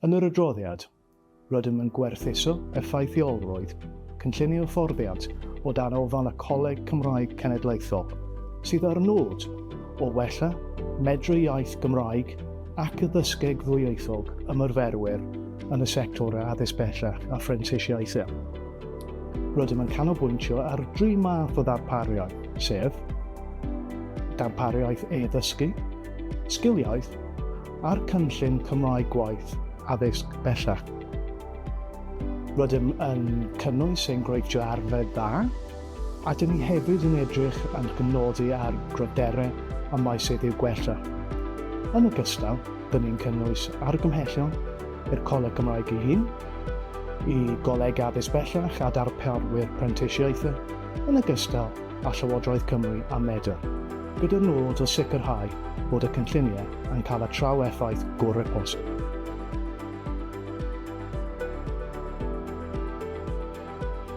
Yn yr adroddiad, rydym yn gwerthuso effeithiolrwydd cynllunio hyfforddiant o dan ofal y Coleg Cymraeg Cenedlaethol, sydd â'r nod o wella medru iaith Gymraeg ac addysgeg ddwyieithog ymarferwyr yn y sectorau addysg bellach a phrentisiaethau. Rydym yn canolbwyntio ar dri math o ddarpariaeth, sef darpariaeth e-ddysgu, sgiliaeth a'r cynllun Cymraeg Gwaith Addysg Bellach. Rydym yn cynnwys enghreifftiau arfer dda, a dyn ni hefyd yn edrych yn cofnodi ar gryfderau a meysydd i'w gwella. Yn ogystal, dyn ni'n cynnwys argymhellion i'r Coleg Cymraeg ei hun, i Goleg Addysg Bellach a darparwyr prentisiaethau, yn ogystal â Llywodraeth Cymru a Medr, gyda'r nod o sicrhau bod y cynlluniau yn cael y traw-effaith gorau posib.